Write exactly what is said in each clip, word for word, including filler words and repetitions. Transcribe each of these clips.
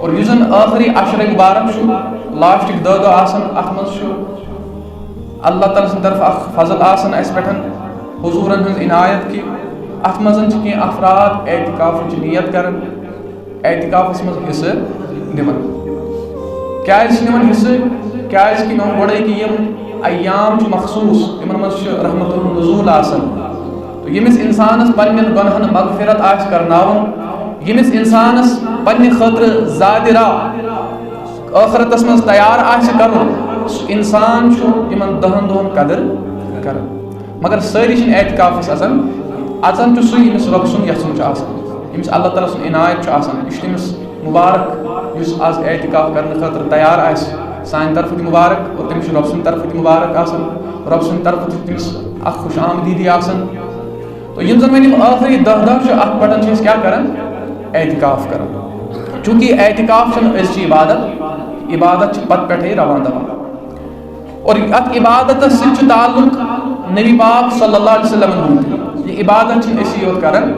اور یُس زن ٲخری عشرے مبارک چھُ، لاسٹٕکۍ دہ دۄہ آسان، اتھ منٛز چھُ اللہ تعالیٰ سٕنٛدِ طرفہٕ اکھ فضل آسان اسہِ پٮ۪ٹھ، حضوٗرن ہٕنٛز عنایت، کہِ اتھ منٛز چھِ کینٛہہ افراد اعتکافٕچ نیت کران، اعتکافس منٛز حصہٕ نِوان۔ کیازِ چھِ نِوان حصہٕ؟ کیازِ کہِ مےٚ ووٚن گۄڈے کہِ یِم ایام چھِ مخصوٗص، یِمن منٛز چھِ رحمت النزول آسان۔ تہٕ ییٚمِس انسانس پننٮ۪ن گۄنہن مغفرت آسہِ کرناوُن، ییٚمِس انسانس پننہِ خٲطرٕ زادِ راہ ٲخرتس منٛز تیار آسہِ کرُن، سُہ انسان چھُ یِمن دہن دۄہن قدر کران۔ مگر سٲری چھِنہٕ اعتکافس اژان۔ اژان چھُ سُے، ییٚمِس رۄب سُنٛد یژھُن چھُ آسان، ییٚمِس اللہ تعالیٰ سُنٛد عنایت چھُ آسان۔ یہِ چھُ تٔمِس مبارک، یُس از اعتکاف کرنہٕ خٲطرٕ تیار آسہِ۔ سانہِ طرفہٕ تہِ مبارک اور تٔمِس چھُ رۄب سٕنٛدِ طرفہٕ تہِ مبارک آسان، رۄب سٕنٛدِ طرفہٕ تہِ چھُ تٔمِس اکھ خوش آمدیدی آسان۔ تہٕ یِم زن وۄنۍ یِم ٲخری دہ دۄہ چھِ، اتھ پٮ۪ٹھ چھِ أسۍ کیٛاہ کران؟ اعتکاف کران۔ چونکہ اعتکاف چھُنہٕ أزچی عبادت، عبادت چھِ پتہٕ پٮ۪ٹھے رواں دواں۔ اور اتھ عبادتس سۭتۍ چھُ تعلق نبی پاک صلی اللہ علیہ وسلم ہُنٛد۔ یہِ عبادت چھِنہٕ أسی یوت کران،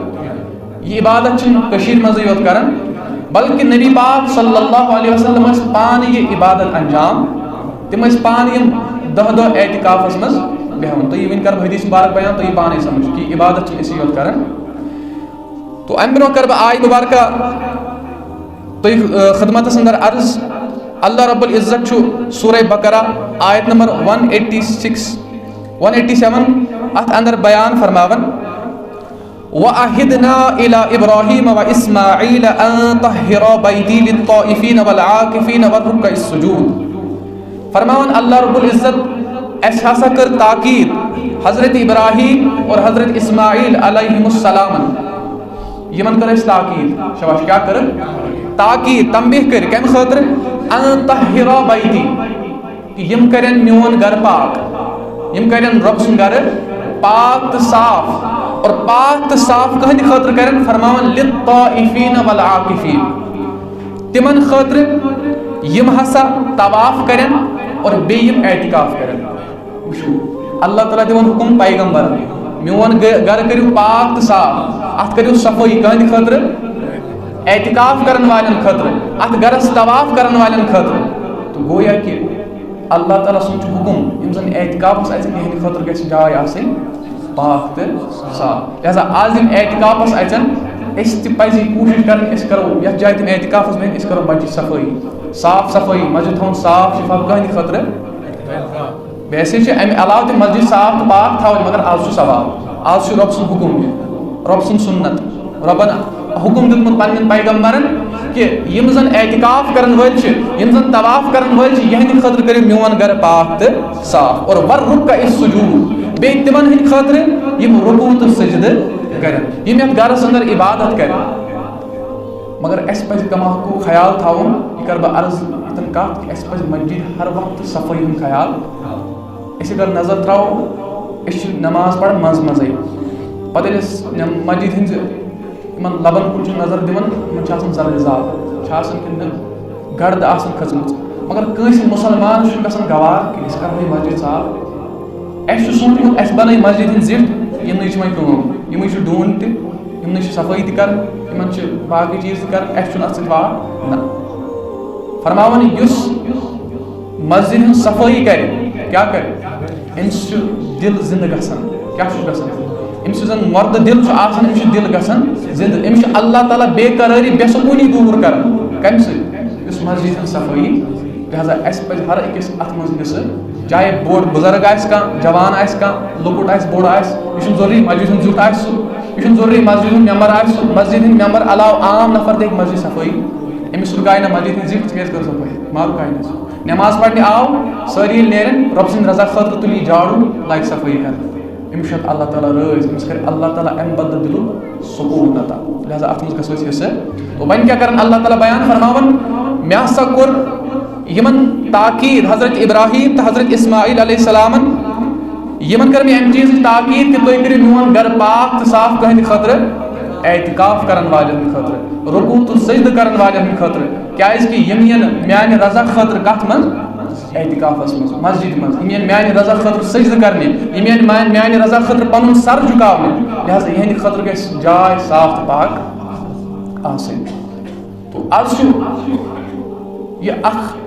یہِ عبادت چھِنہٕ کٔشیٖرِ منٛزٕے یوت کران، بلکہِ نبی پاک صلی اللہ علیہ وسلم ٲسۍ پانہٕ یہِ عبادت انجام۔ تِم ٲسۍ پانہٕ یِم دہ دۄہ اعتکافس منٛز بیٚہوان۔ تُہۍ ؤنۍ کرٕ بہٕ حدیث مبارک بیان، تُہۍ پانے سمجھ کہِ عبادت چھِنہٕ أسی یوت کران۔ تو امہِ برونٛہہ کرٕ بہٕ آیہِ مبارکہ تُہۍ، آ، خدمتس اندر عرض۔ اللہ رب العزت چھُ سورہ بقرہ آیت نمبر ون ایٹی سکس، ون ایٹی سیون اتھ اندر بیان فرماوان، وَأَحِدْنَا إِلَىٰ إِبْرَاهِيمَ وَإِسْمَاعِيلَ أَن طَهِّرَا بَيْتِي لِلطَّائِفِينَ وَالْعَاكِفِينَ وَالرُّكَّعِ السُّجُودِ۔ فرماوان اللہ رب العزت، اسہِ ہسا کٔر تاکید حضرت ابراہیم اور حضرت اسماعیل علیہم السلامن۔ یِمن کٔر اسہِ تاکید، شاباش، کیٛاہ کٔر؟ تاکید، تنبیہ کٔر، کمہِ خٲطرٕ؟ ان طہرا بیتی، کہ یِم کرن میون گرٕ پاک، یِم کرن رۄب سُنٛد گرٕ پاک تہٕ صاف۔ اور پاک تہٕ صاف کٕہٕنٛدِ خٲطرٕ کرن؟ فرماوان، للطائفین والعاکفین، تِمن خٲطرٕ یِم ہسا طواف کرن اور بیٚیہِ یِم اعتکاف کرن۔ وٕچھِو، اللہ تعالیٰ دِوان حُکُم پیغمبرن، میون گ-، گرٕ کٔرِو پاک تہٕ صاف، اتھ کٔرِو صفٲیی۔ کٕہٕنٛدِ خٲطرٕ؟ اعتکاف کرن والٮ۪ن خٲطرٕ، اتھ گرس طواف کرن والٮ۪ن خٲطرٕ۔ تہٕ گویا کہِ اللہ تعالیٰ سُنٛد چھُ حُکُم، یِم زن اعتکافس اژن، یِہنٛدِ خٲطرٕ گژھِ جاے آسٕنۍ پاک تہٕ صاف۔ لہذا آز یِم اعتکافس اژن، اسہِ تہِ پزِ یہِ کوٗشش کرٕنۍ، أسۍ کرو یتھ جایہِ تِم اعتکافس بیٚہن، أسۍ کرو مسجد صفٲیی، صاف صفٲیی، مسجد تھاوُن صاف شفاف۔ کٕہٕنٛدِ خٲطرٕ؟ ویسے چھِ امہِ علاوٕ تہِ مسجد صاف تہٕ پاک تھاوٕنۍ، مگر آز چھُ ثواب، آز چھُ رۄب سُنٛد حُکُم یہِ، رۄب سُنٛد سُنت۔ رۄبن حُکُم دیُتمُت پننٮ۪ن پیغمبرن کہ یِم زن اعتکاف کرن وٲلۍ چھِ، یِم زن طواف کرن وٲلۍ چھِ، یِہنٛدِ خٲطرٕ کٔرِو میون گرٕ پاک تہٕ صاف۔ اور والرُّکَّعِ السُّجُودُ، بیٚیہِ تِمن ہٕنٛدِ خٲطرٕ یِم رکوع تہٕ سجدٕ کرن، یِم یتھ گرس اندر عبادت کرن۔ مگر اسہِ پزِ کما حقوق خیال تھاوُن، یہِ کرٕ بہٕ عرض ییٚتٮ۪ن کتھ، کہ اسہِ پزِ مسجد ہر وقتہٕ صفٲیی ہُنٛد خیال۔ أسۍ اگر نظر ترٛاوو، أسۍ چھِ نماز پران منٛزٕ منٛزٕے۔ پتہٕ ییٚلہِ أسۍ نم-، مسجد ہٕنٛزِ یِمن لبن کُن چھِ نظر دِوان، یِمن چھِ آسان زرٕے زال، چھِ آسان کِنہٕ نہٕ گردٕ آسان کھٔژمٕژ۔ مگر کٲنٛسہِ مُسلمانس چھُنہٕ گژھان گوار کہِ أسۍ کرہو یہِ مسجد صاف۔ اسہِ چھُ سوٗنٛچمُت، اسہِ بنٲے مسجد ہٕنٛز زِٹھ، یِمنٕے چھِ وۄنۍ کٲم، یِمٕے چھِ ڈوٗنۍ تہِ، یِمنٕے چھِ صفٲیی تہِ کران، یِمن چھِ باقٕے چیٖز تہِ کران، اسہِ چھُنہٕ اتھ سۭتۍ وار۔ نہ، فرماوان، یُس مسجد ہٕنٛز صفٲیی کرِ، کیٛاہ کرِ؟ أمِس چھُ دِل زِنٛدٕ گژھان۔ کیٛاہ چھُس گژھان؟ أمِس یُس زَن مۄردٕ دِل چھُ آسان، أمِس چھُ دِل گژھان زِنٛدٕ۔ أمِس چھُ اللہ تعالیٰ بے قرٲری، بے سکوٗنی دوٗر کران۔ کَمہِ سۭتۍ؟ یُس مسجد ہٕنٛز صفٲیی۔ لہذا اَسہِ پَزِ ہر أکِس اَتھ منٛز حصہٕ، چاہے بوٚڑ بُزرگ آسہِ کانٛہہ، جوان آسہِ کانٛہہ، لۄکُٹ آسہِ، بوٚڑ آسہِ، یہِ چھُنہٕ ضروٗری مسجد ہُنٛد زیُٹھ آسہِ سُہ، یہِ چھُنہٕ ضروٗری مسجد ہُنٛد مٮ۪مبر آسہِ سُہ، مسجد ہٕنٛدۍ مٮ۪مبر علاوٕ عام نفر تہِ ہیٚکہِ مسجد صفٲیی۔ أمِس رُکایہِ نہٕ مسجد ہٕنٛز زِٹھ، ژٕ کیٛازِ کٔر صفٲیی؟ ما رُکایہِ نہٕ سُہ۔ نماز پرنہِ آو، سٲری ییٚلہِ نیرن، رۄب سٕنٛدِ رضا خٲطرٕ تُلہِ یہِ جاڑوٗ، لاگہِ صفٲیی کرنہِ۔ أمِس چھُ اللہ تعالیٰ رٲضۍ، أمِس کرِ اللہ تعالیٰ اَمہِ بدلہٕ دِلُک سکوٗن عطا۔ لہذا اَتھ منٛز گژھو أسۍ حصہٕ۔ تو وۄنۍ کیٛاہ کرن اللہ تعالیٰ بیان فرماوان؟ مےٚ ہسا کوٚر یِمن تاکید، حضرت ابراہیم تہٕ حضرت اسماعیل علیہ السلامن، یِمن کٔر مےٚ اَمہِ چیٖزٕچ تاکید کہِ تُہۍ کٔرِو میون گرٕ پاک تہٕ صاف کٕہٕنٛدِ خٲطرٕ؟ اعتکاف کرن والٮ۪ن ہٕنٛدِ خٲطرٕ، رکوع تہٕ سجدٕ کرن والٮ۪ن ہٕنٛدِ خٲطرٕ، کیازِ کہِ یِم یِن میانہِ رضا خٲطرٕ کتھ منٛز؟ اعتکافس منٛز، مسجدِ منٛز۔ یِم یِن میانہِ رضا خٲطرٕ سجدٕ کرنہِ، یِم یِن میانہِ، میانہِ رضا خٲطرٕ پنُن سر جُکاونہِ، لہذا یِہنٛدِ خٲطرٕ گژھِ جاے صاف تہٕ پاک آسٕنۍ۔ آز چھُ یہِ اکھ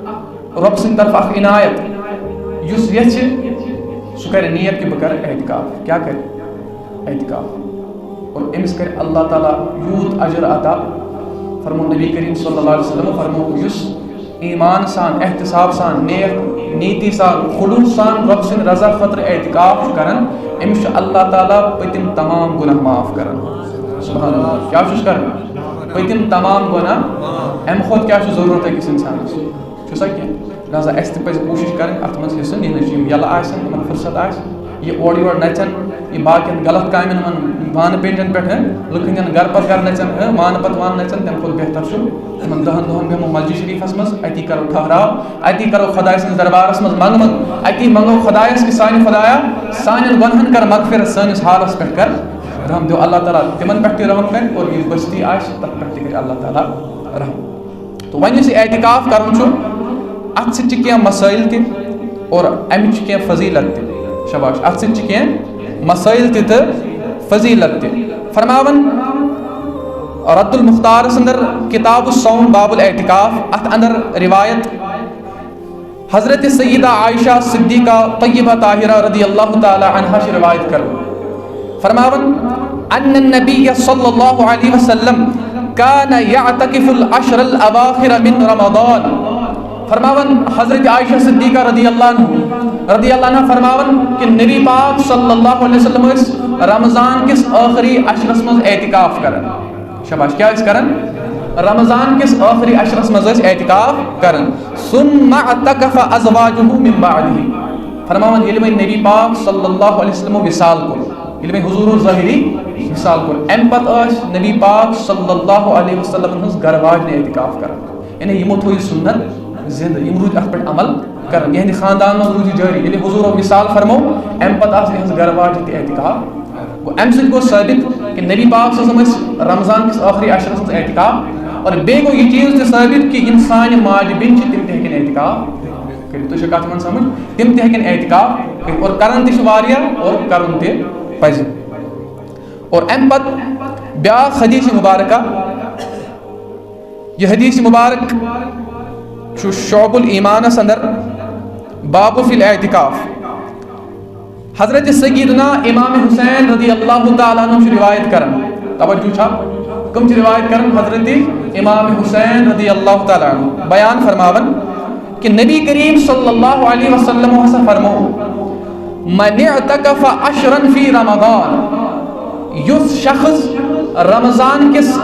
رۄب سٕنٛدِ طرفہٕ اکھ عنایت، یُس یژھِ سُہ کرِ نیت کہِ بہٕ کرٕ اعتکاف۔ کیٛاہ کرِ؟ اعتکاف۔ اور أمِس کرِ اللہ تعالیٰ یوٗت اجر عطا۔ فرمو نبی کریم صلی اللہ علیہ وسلم، فرمو یُس ایمان سان، احتساب سان، نیک نیتی سان، خلوص سان رۄب سٕنٛدِ رضا خٲطرٕ اعتکاف چھُ کران، أمِس چھُ اللہ تعالیٰ پٔتِم تمام گناہ معاف کران۔ سبحان اللہ۔ کیٛاہ چھُس کران؟ پٔتِم تمام گناہ۔ اَمہِ کھۄتہٕ کیٛاہ چھُ ضروٗرت أکِس اِنسانَس؟ چھُ سا کینٛہہ؟ لہذا اَسہِ تہِ پَزِ کوٗشِش کَرٕنۍ اَتھ منٛز حِصہٕ نِنٕچ، یِم یَلہٕ آسَن، یِمَن فُرصت آسہِ، یہِ اورٕ یورٕ نَژَن، یہِ باقیَن غلط کامٮ۪ن، یِمَن وانہٕ پیٚنٛجَن پٮ۪ٹھ، لُکَن ہٕنٛدٮ۪ن گَرٕ پَتہٕ گَرٕ نَژَن، وانہٕ پَتہٕ وانہٕ نَژَن، تَمہِ کھۄتہٕ بہتر چھُ یِمَن دَہَن دۄہَن بیٚہمو مسجد شریٖفَس منٛز، اَتی کَرو ٹھہراو، اَتی کَرو خۄداے سٕنٛدِس دربارَس منٛز منٛگہٕ منٛگہٕ، اَتی منٛگو خۄدایَس کہِ سانہِ خۄدایا، سانٮ۪ن گۄنہَن کَر مغفرت، سٲنِس حالَس پٮ۪ٹھ کَر رحم۔ دیو اللہ تعالیٰ تِمَن پٮ۪ٹھ تہِ رحم کَرِ اور یہِ بستی آسہِ، تَتھ پٮ۪ٹھ تہِ کَرِ اللہ تعالیٰ رحم۔ تہٕ وۄنۍ یُس یہِ اعتکاف کَرُن چھُ، اَتھ سۭتۍ چھِ کینٛہہ مسٲیِل تہِ اور اَمِچ چھِ کینٛہہ فضیلت تہِ۔ شاباش، اَتھ سۭتۍ چھِ کینٛہہ مسٲیِل تہِ تہٕ فضیلت تہِ۔ فرماوان رد المختارس اندر کتاب الصوم باب الاعتکاف، اَتھ اندر روایت حضرت سیدہ عائشہ صدیقہ طیبہ طاہرہ رضی اللہ تعالیٰ عنہا چھِ روایت کران۔ فرماوان، ان النبی صلی اللہ علیہ وسلم کان یعتکف العشر الاواخر من رمضان۔ فرماوان حضرت عائشہ صدیقہ رضی اللہ عنہ، رضی اللہ عنہ فرماوان کہ نبی پاک صلی اللہ علیہ وسلم ٲسۍ رمضان کِس ٲخری عشرس منٛز اعتکاف کران۔ شاباش، کیٛاہ ٲسۍ کران؟ رمضان کِس ٲخری عشرس منٛز ٲسۍ اعتکاف کران۔ ثم اعتکف ازواجہ من بعدہ۔ فرماوان، ییٚلہِ وۄنۍ نبی پاک صلی اللہ علیہ وسلم وصال کوٚر، ییٚلہِ وۄنۍ حضور ظٲہری وصال کوٚر، اَمہِ پتہٕ ٲسۍ نبی پاک صلی اللہ علیہ وسلم ہٕنٛز گرٕ واجنہِ اعتکاف کران۔ یعنی یِمو تھوو یہِ سُنت زِندٕ، یِم روٗدۍ اَتھ پٮ۪ٹھ عمل کران، یِہنٛدِ خاندان منٛز روٗد یہِ جٲری۔ ییٚلہِ حضوٗرو وصال فرموو، اَمہِ پتہٕ آسہٕ یِہنٛز گرٕ واجہِ تہِ اعتکاف۔ گوٚو، اَمہِ سۭتۍ گوٚو ثٲبت کہ نبی پاک صلی اللہ علیہ وسلم ٲسۍ رمضان کِس ٲخری عشرس منٛز اعتکاف۔ اور بیٚیہِ گوٚو یہِ چیٖز تہِ ثٲبت کہ یِم سانہِ ماجہِ بیٚنہِ چھِ، تِم تہِ ہیٚکن اعتکاف کٔرِتھ۔ تُہۍ چھِو کَتھ یِوان سمجھ؟ تِم تہِ ہیٚکن اعتکاف کٔرِتھ اور کران تہِ چھِ واریاہ اور کرُن تہِ پَزِ۔ اور اَمہِ پتہٕ بیٛاکھ حدیث مبارکہ، یہِ حدیث مبارک چھُ شعب الایمانس اندر باب فی الاعتکاف۔ حضرت سیدنا امام حسین رضی اللہ تعالیٰ عنہ چھُ روایت کران، توجہ چھا؟ کم چھِ روایت کران؟ حضرت امام حسین رضی اللہ تعالیٰ عنہ بیان فرماوان کہ نبی کریم صلی اللہ علیہ وسلم ہسا فرمو، من اعتکف عشرا فی رمضان، یُس شخص رمضان کِس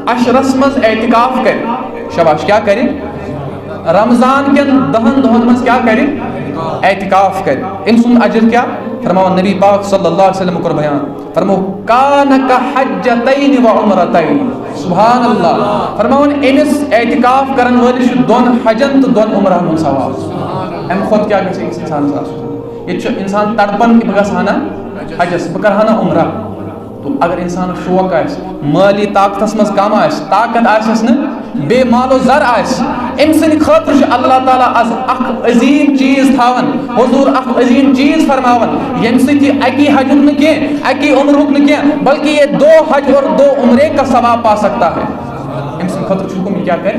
عشرس منٛز اعتکاف کرِ، شاباش، کیٛاہ کرِ؟ رمضان کٮ۪ن دَہن دۄہن منٛز کیٛاہ کرِ؟ اعتکاف کرِ۔ أمۍ سُنٛد اجر کیٛاہ؟ فرماوان نبی پاک صلی اللہ علیہ وسلم کوٚر بیان، فرمو، کان کحجتین و عمرتین۔ سبحان اللہ۔ فرماوان، أمِس اعتکاف کرن وٲلِس چھُ دۄن حجن تہٕ دۄن عمرہن ہُنٛد ثواب۔ اَمہِ کھۄتہٕ کیٛاہ گژھِ أکِس اِنسانَس آسُن؟ ییٚتہِ چھُ اِنسان تڑپان کہِ بہٕ گژھٕ ہا نا حجس، بہٕ کرٕ ہا نا عمرہ۔ تو اگر اِنسانَس شوق آسہِ، مٲلی طاقتَس منٛز کَم آسہِ، طاقت آسٮ۪س نہٕ، بے مال و زر آسہِ، أمۍ سٕنٛدِ خٲطرٕ چھُ اللہ تعالیٰ از اکھ عظیٖم چیٖز تھاوان، حضور اکھ عظیٖم چیٖز فرماوان، ییٚمہِ سۭتۍ یہِ اَکی حجُک نہٕ کینٛہہ، اَکی عمرُک نہٕ کینٛہہ، بلکہ یہ دو حج اور دو عمرے کا ثواب پا سکتا ہے۔ أمۍ سٕنٛدِ خٲطرٕ چھُ حُکُم، یہِ کیٛاہ کرِ؟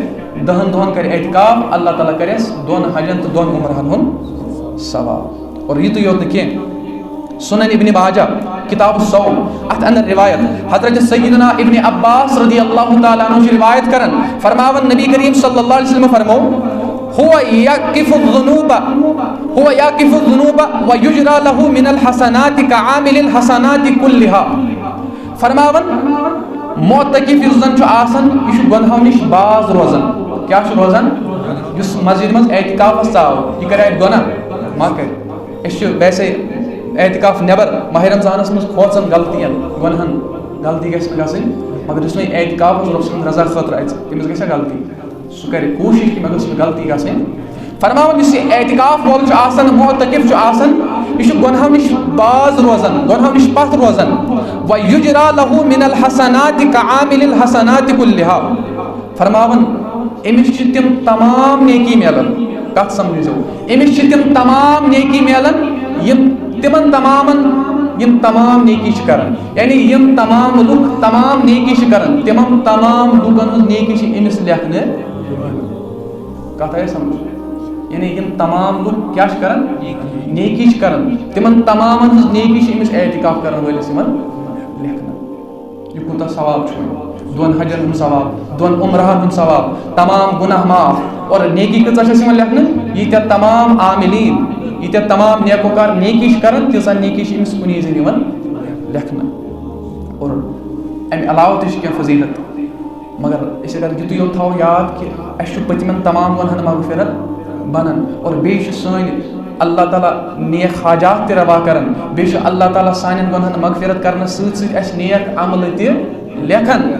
دَہن دۄہن کرِ اعتکاف، اللہ تعالیٰ کرٮ۪س دۄن حجن تہٕ دۄن عمرہن ہُنٛد ثواب۔ اور یِتُے یوت نہٕ کینٛہہ، سنن ابن ماجہ، کتاب الصوم، اتھ اندر روایت حضرت سیدنا ابن عباس رضی اللہ تعالیٰ عنہ چھِ روایت کران، فرماوان نبی کریم صلی اللہ علیہ وسلم فرمو، هو يقف الذنوب، هو يقف الذنوب ويجرى له من الحسنات كعامل الحسنات كلها۔ فرماوان، معتکف یُس زن چھُ آسان، یہِ چھُ گۄنہو نِش باز روزان۔ کیٛاہ چھُ روزان؟ یُس مسجد منٛز اعتکافس ژاو، یہِ کرِ اتہِ گۄناہ؟ ما کرِ۔ أسۍ چھِ ویسے اعتکاف نٮ۪بر ماہِ رمضانس منٛز کھوژان غلطین، گۄنہن، غلطی گژھِ نہٕ گژھٕنۍ، مگر یُس وۄنۍ اعتکاف اوس رۄب سٕنٛدِ رضا خٲطرٕ اژِ، تٔمِس گژھِ غلطی، سُہ کرِ کوٗشِش کہِ مےٚ گٔژھ نہٕ غلطی گژھٕنۍ۔ فرماوان، یُس یہِ اعتکاف وول چھُ آسان، معتکف چھُ آسان، یہِ چھُ گۄنہو نِش باز روزان، گۄنہو نِش پتھ روزان۔ وَيُجْرَى لَهُ مِنَ الْحَسَنَاتِ كَعَامِلِ الْحَسَنَاتِ كُلِّهَا۔ فرماوان، أمِس چھِ تِم تمام نیکی میلان۔ کتھ سمجھو؟ أمِس چھِ تِم تمام نیکی میلان، یِم تِمن تمامن یِم تمام نیکی چھِ کران، یعنی یِم تمام لُکھ تمام نیکی چھِ کران، تِمن تمام لُکن ہٕنٛز نیکی چھِ أمِس لیکھنہٕ۔ کتھ آیہِ سمجھ؟ یعنی یِم تمام لُکھ کیٛاہ چھِ کران؟ نیکی چھِ کران، تِمن تمامن ہٕنٛز نیکی چھِ أمِس اعتکاف کرن وٲلِس یِوان لیکھنہٕ۔ یہِ کوٗتاہ ثواب چھُ وۄنۍ؟ دۄن حجن ہُنٛد ثواب، دۄن عمرہن ہُنٛد ثواب، تمام گناہ معاف۔ اور نیکی کۭژاہ چھِ اَسہِ یِوان لیکھنہٕ؟ ییٖتیٛاہ تمام عاملین، ییٖتیٛاہ تمام نیکوکار نیکی چھِ کران، تیٖژاہ نیکی چھِ أمِس کُنی زٔنۍ یِوان لیکھنہٕ۔ اور اَمہِ علاوٕ تہِ چھِ کینٛہہ فضیلت، مگر أسۍ اگر یِتُے یوت تھاوو یاد کہِ اَسہِ چھُ پٔتمٮ۪ن تمام گۄنہن مغفرت بنان، اور بیٚیہِ چھُ سٲنۍ اللہ تعالیٰ نیک حاجات تہِ روا کران، بیٚیہِ چھُ اللہ تعالیٰ سانٮ۪ن گۄنہن مغفرت کرنس سۭتۍ سۭتۍ اَسہِ نیک عملہٕ تہِ لیکھان۔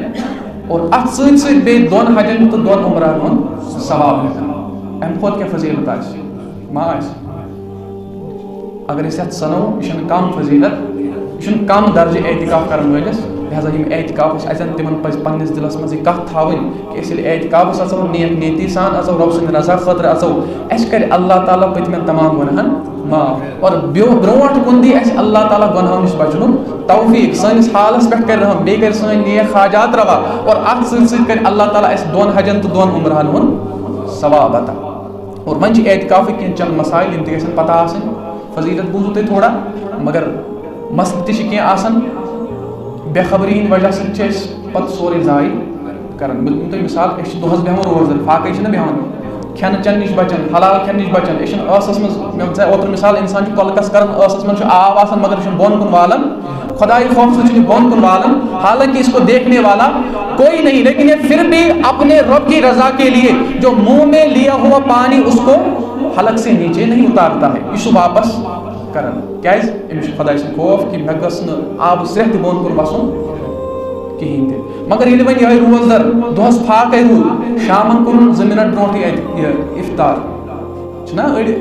اور اَتھ سۭتۍ سۭتۍ بیٚیہِ دۄن حجن تہٕ دۄن عمرن ہُنٛد ثواب لیکھان۔ اَمہِ کھۄتہٕ کیٛاہ فضیلت آسہِ؟ ما آسہِ؟ اگر أسۍ یَتھ سَنو، یہِ چھَنہٕ کَم فضیلت، یہِ چھُنہٕ کَم درجہٕ اعتکاف کرن وٲلِس۔ لہذا یِم اعتکافس اَژن، تِمن پَزِ پننِس دِلس منٛز یہِ کَتھ تھاوٕنۍ کہِ أسۍ ییٚلہِ اعتکافس اَژو، نیک نیتی سان اَژو، رۄب سٕنٛدِ رضا خٲطرٕ اَژو، اَسہِ کرِ اللہ تعالیٰ پٔتمٮ۪ن تمام گۄناہن معاف۔ اور بیو-، برونٛٹھ کُن دی اَسہِ اللہ تعالیٰ گۄناہو نِش بچنُک توفیق، سٲنِس حالس پٮ۪ٹھ کرِ رحم، بیٚیہِ کرِ سٲنۍ نیک حاجات روا، اور اَتھ سۭتۍ سۭتۍ کرِ اللہ تعالیٰ اَسہِ دۄن حجن تہٕ دۄن عمرہن ہُنٛد ثواب عطا۔ اور وۄنۍ چھِ اعتکافٕکۍ کینٛہہ چند مسائل، یِم تہِ گژھن پتہ آسٕنۍ۔ فضیلت بوٗزوٕ تۄہہِ تھوڑا، مگر مسلہٕ تہِ چھِ کینٛہہ آسان۔ بے خبری ہِنٛدِ وجہ سۭتۍ چھِ أسۍ پتہٕ سورُے ضایع کران۔ بہٕ دِمہٕ تۄہہِ مثال، أسۍ چھِ دۄہس بیٚہوان روزدر، فاقے چھِنہ بیٚہوان، کھٮ۪نہٕ چٮ۪نہٕ نِش بچان، حلال کھٮ۪نہٕ نِش بچان۔ أسۍ چھِنہٕ ٲسس منٛز، مےٚ وَنے اوترٕ مثال، انسان چھُ کۄلکس کران، ٲسس منٛز چھُ آب آسان، مگر یہِ چھُنہٕ بۄن کُن والان۔ خداے خوف سۭتۍ چھُنہٕ یہِ بۄن کُن والان، حالانکہ اس کو دیکھنے والا کوئی نہیں، لیکن یہ پھر بھی اپنے رب کی رضا کے لیے جو منہ میں لیا ہوا پانی اس کو حلق سے نیچے نہیں اتارتا ہے، یہ سو واپس کرن۔ کیازِ؟ أمِس چھُ خداے سُنٛد خوف کہِ مےٚ گٔژھ نہٕ آبہٕ سرٛیٚہہ تہِ بۄن کُن وَسُن کِہیٖنۍ تہِ۔ مگر ییٚلہِ وۄنۍ یِہوٚے روزدر دۄہَس فاقَے روٗد، شامَن کوٚرُن زٕ مِنَٹ برونٛٹھٕے اَتہِ یہِ اِفطار۔ چھِنہ أڑۍ،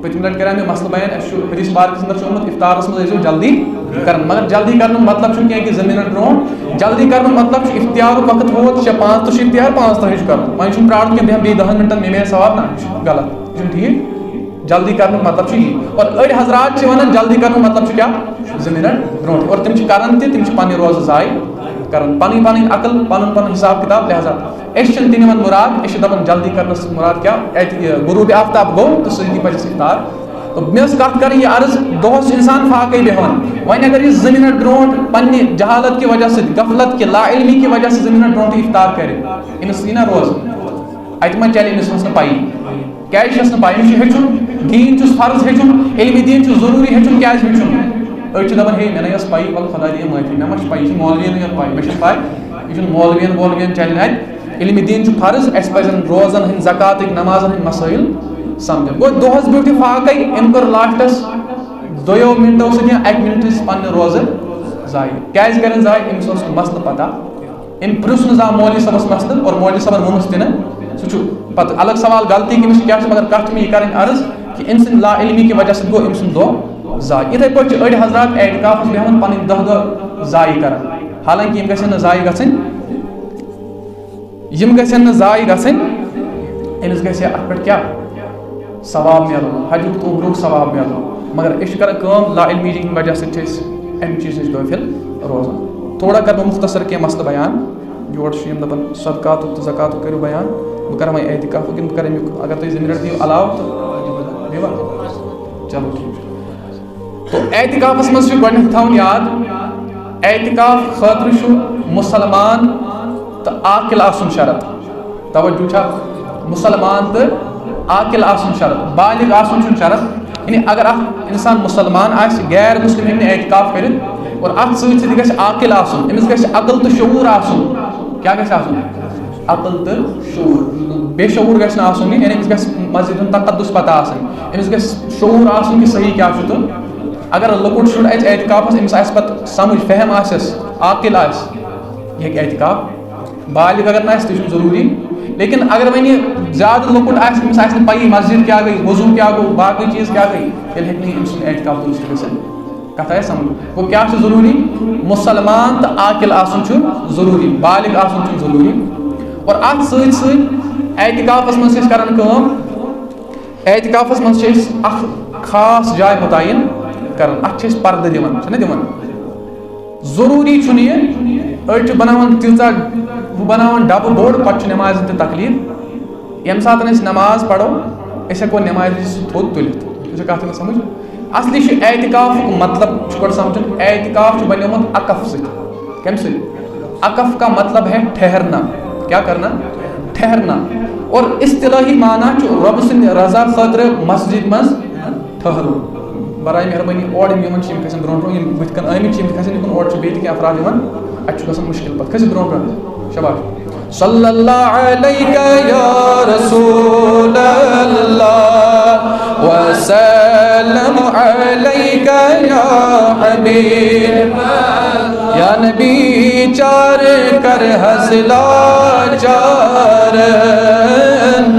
پٔتمہِ لَٹہِ کَریو مےٚ مسلہٕ بیان، اَسہِ چھُ حدیث مبارکَس اندر چھُ اوٚنمُت، اِفطارَس منٛز ٲسۍزیو جلدی کران۔ مگر جلدی کرنُک مطلب چھُنہٕ کینٛہہ کہِ زٕ مِنَٹ برونٛٹھ۔ جلدی کرنُک مطلب چھُ اِفطارُک وقت ووت، شےٚ پانٛژھ تہٕ چھُ اِفطار پانٛژھ تہٕ چھُ کرُن۔ وۄنۍ چھُنہٕ پرٛارُن کینٛہہ، بیٚہن بیٚیہِ دَہَن مِنٹَن، مےٚ میلہِ ثواب، نہ، یہِ چھُ غلط، یہِ چھُنہٕ ٹھیٖک۔ جلدی کرنُک مطلب چھُ یی۔ اور أڑۍ حضرات چھِ وَنان، جلدی کرنُک مطلب چھُ کیٛاہ؟ زٕ مِنَٹ برونٛٹھ۔ اور تِم چھِ کران تہِ، تِم چھِ پَنٕنۍ روزٕ ضایع کران، پَنٕنۍ پَنٕنۍ عقل، پَنُن پَنُن حساب کِتاب۔ لہذا أسۍ چھِنہٕ تہِ نِوان مُراد، أسۍ چھِ دَپان، جلدی کرنَس سۭتۍ مُراد کیٛاہ؟ اَتہِ یہِ غروٗبِ آفتاب گوٚو تہٕ سۭتی پَزِ اَسہِ اِفطار۔ تہٕ مےٚ ٲس کَتھ کَرٕنۍ، یہِ عرض، دۄہَس چھُ اِنسان فاقَے بیٚہوان، وۄنۍ اگر یہِ زٕ مِنَٹ برونٛٹھ پَننہِ جہالت کہِ وجہ سۭتۍ، غفلت کہِ، لا علمی کہِ وجہ سۭتۍ زٕ مِنَٹ برونٛٹھٕے اِفطار کَرِ، أمِس یی نہ روزٕ؟ اَتہِ ما چَلہِ أمِس، ٲس نہٕ پَیی۔ کیٛازِ چھَس نہٕ پَے؟ أمِس چھُ ہیٚچھُن، دیٖن چھُس فرض ہیٚچھُن، علمِ دیٖن چھُ ضروٗری ہیٚچھُن۔ کیٛازِ ہیٚچھُن؟ أڑۍ چھِ دَپان، ہے، مےٚ نَے ٲس پَیی، وَلہٕ خۄدا دِیِن معٲفی، مےٚ ما چھِ پَیی، یہِ چھِ مولوِیَنٕے یوت پَے، مےٚ چھَنہٕ پَے، یہِ چھُنہٕ مولوِیَن وولوِیَن چَلہِ نہٕ اَتہِ۔ علمِ دیٖن چھُ فرض، اَسہِ پَزَن روزَن ہٕنٛدۍ، زکاتٕکۍ، نمازَن ہٕنٛدۍ مسٲیِل سَمجھٕنۍ۔ گوٚو دۄہَس بیوٗٹھ یہِ فاقَے، أمۍ کٔر لاسٹَس دۄیو مِنٹو سۭتۍ یا اَکہِ مِنٹہٕ سۭتۍ پَنٕنہِ روزٕ ضایع۔ کیٛازِ کَرن ضایع؟ أمِس اوس نہٕ مسلہٕ پَتہ۔ أمۍ پرٛژھ نہٕ زانٛہہ مولوی صٲبَس مسلہٕ اور مولوی صٲبَن ووٚنُس تہِ نہٕ۔ سُہ چھُ پَتہٕ الگ سوال، غلطی کٔمِس چھِ، کیٛاہ چھِ، مگر کَتھ چھِ مےٚ یہِ کَرٕنۍ عرض کہِ أمۍ سٕنٛدِ لا علمی کہِ وجہ سۭتۍ گوٚو أمۍ سُنٛد دۄہ ضایع۔ یِتھَے پٲٹھۍ چھِ أڑۍ حضرات اعتکافَس بیٚہوان، پَنٕنۍ دَہ دۄہ ضایع کَران، حالانکہِ یِم گژھن نہٕ ضایع گژھٕنۍ۔ یِم گژھن نہٕ ضایع گژھٕنۍ، أمِس گژھِ اَتھ پٮ۪ٹھ کیٛاہ؟ ثواب میلُن، حجُک تہٕ عمرُک ثواب میلُن۔ مگر أسۍ چھِ کران کٲم، لا علمی ہِنٛدِ وجہ سۭتۍ چھِ أسۍ اَمہِ چیٖزٕ نِش غٲفِل روزان۔ تھوڑا کرٕ بہٕ مختصر کینٛہہ مسلہٕ بیان۔ یورٕ چھِ یِم دَپان صدقاتُک تہٕ زکاتُک کٔرِو بیان، بہٕ کرٕ وۄنۍ اعتکافُک کِنہٕ بہٕ کرٕ اَمیُک، اگر تُہۍ زٕ مِنٹ دِیِو علاوٕ تہٕ دِیوا؟ چلو ٹھیٖک چھُ۔ تو اعتکافس منٛز چھُ گۄڈٕنیتھ تھاوُن یاد، اعتکاف خٲطرٕ چھُ مُسلمان تہٕ عاقل آسُن شرط۔ توجہ چھا؟ مُسلمان تہٕ عاقل آسُن شرط، بالغ آسُن چھُنہٕ شرط۔ یعنی اگر اکھ انسان مُسلمان آسہِ، غیر مُسلِم ہیٚکہِ نہٕ اعتکاف کٔرِتھ، اور اتھ سۭتۍ سۭتۍ گژھِ عاقل آسُن، أمِس گژھِ عقل تہٕ شعوٗر آسُن۔ کیٛاہ گژھِ آسُن؟ عقل تہٕ شعوٗر۔ بے شعوٗر گژھِ نہٕ آسُن یہِ، یعنی أمِس گژھِ مسجد ہُنٛد تقدس پتہ آسٕنۍ، أمِس گژھِ شعوٗر آسُن کہِ صحیح کیٛاہ چھُ تہٕ اگر لۄکُٹ شُر اَژِ اعتکافَس، أمِس آسہِ پَتہٕ سَمٕجھ، فہم آسٮ۪س، عاقل آسہِ، یہِ ہیٚکہِ اعتکاف۔ بالغ اگر نہٕ آسہِ، تہِ چھُنہٕ ضروٗری۔ لیکن اگر وۄنۍ یہِ زیادٕ لۄکُٹ آسہِ، أمِس آسہِ نہٕ پَیی مسجد کیٛاہ گٔے، وضوٗ کیٛاہ گوٚو، باقٕے چیٖز کیٛاہ گٔے، تیٚلہِ ہیٚکہِ نہٕ أمۍ سُنٛد اعتکاف درست گٔژھِتھ۔ کَتھ آیہِ سَمٕجھ؟ گوٚو کیٛاہ چھُ ضروٗری؟ مُسلمان تہٕ عاقل آسُن چھُ ضروٗری، بالغ آسُن چھُ ضروٗری۔ اور اَتھ سۭتۍ سۭتۍ اعتکافَس منٛز چھِ أسۍ کَران کٲم، اعتکافس منٛز چھِ أسۍ اکھ خاص جاے متعین کران، اتھ چھِ أسۍ پردٕ دِوان، چھِنہ دِوان؟ ضروٗری چھُنہٕ یہِ، أڑۍ چھِ بناوان تیٖژاہ، ہُہ بناوان ڈبہٕ بوٚڑ، پتہٕ چھُ نٮ۪مازِ تہِ تکلیٖف۔ ییٚمہِ ساتہٕ أسۍ نٮ۪ماز پرو، أسۍ ہٮ۪کو نٮ۪مازِ وِزِ سُہ تھوٚد تُلِتھ۔ تُہۍ چھِو کَتھ یِوان سمجھ؟ اصلی چھُ اعتکافُک مطلب چھُ گۄڈٕ سمجھُن، اعتکاف چھُ بنیومُت عکف سۭتۍ۔ کَمہِ سۭتۍ؟ عکف کا مطلب ہے ٹھہرنا۔ کیا کرنا؟ ٹھہرنا۔ اور اصطلاحی معنی چھُ رۄب سٕنٛدِ رضا خٲطرٕ مسجد منٛز ٹھہرُن۔ برائے مہربٲنی اورٕ یِم یِمن چھِ، یِم کھسن برونٛہہ برونٛہہ، یِم بٕتھِ کَنہِ آمٕتۍ چھِ، یِم تہِ کھسن یِکُن، اورٕ چھِ بیٚیہِ تہِ کینٛہہ افراد یِوان، اَتہِ چھُ گژھان مُشکِل پَتہٕ۔ کھٔسِو برونٛہہ برونٛہہ۔ شاباش۔ صلی اللہ علیک یا رسول اللہ، وسلم علیک یا حبیب، یا نبی چار کر حض لاچار،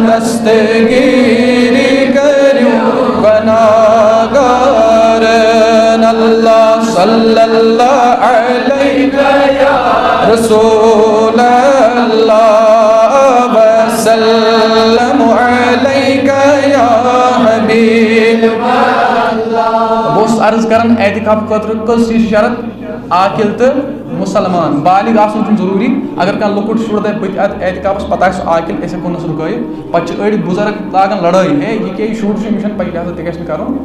دستگیری کریو گناہگار۔ اللہ صلی اللہ علیک یا رسول اللہ، وسلم علیک یا حبیب۔ بہٕ اوسُس عرض کران، اعتکاف خٲطرٕ کٔژ چیٖز چھِ شرط؟ عاقل تہٕ مسلمان، بالغ آسُن چھُنہٕ ضروٗری۔ اگر کانٛہہ لۄکُٹ شُر دَپہِ بہٕ تہِ اَتھ اعتکافَس، پَتہٕ آسہِ سُہ عاقل، أسۍ ہٮ۪کو نہٕ سُہ رُکٲیِتھ۔ پَتہٕ چھِ أڑۍ بُزرگ لاگان لڑٲے، ہے یہِ کیٛاہ، یہِ شُر چھُ، أمِس چھَنہٕ پَیی، لہذا تہِ گژھِ نہٕ کَرُن۔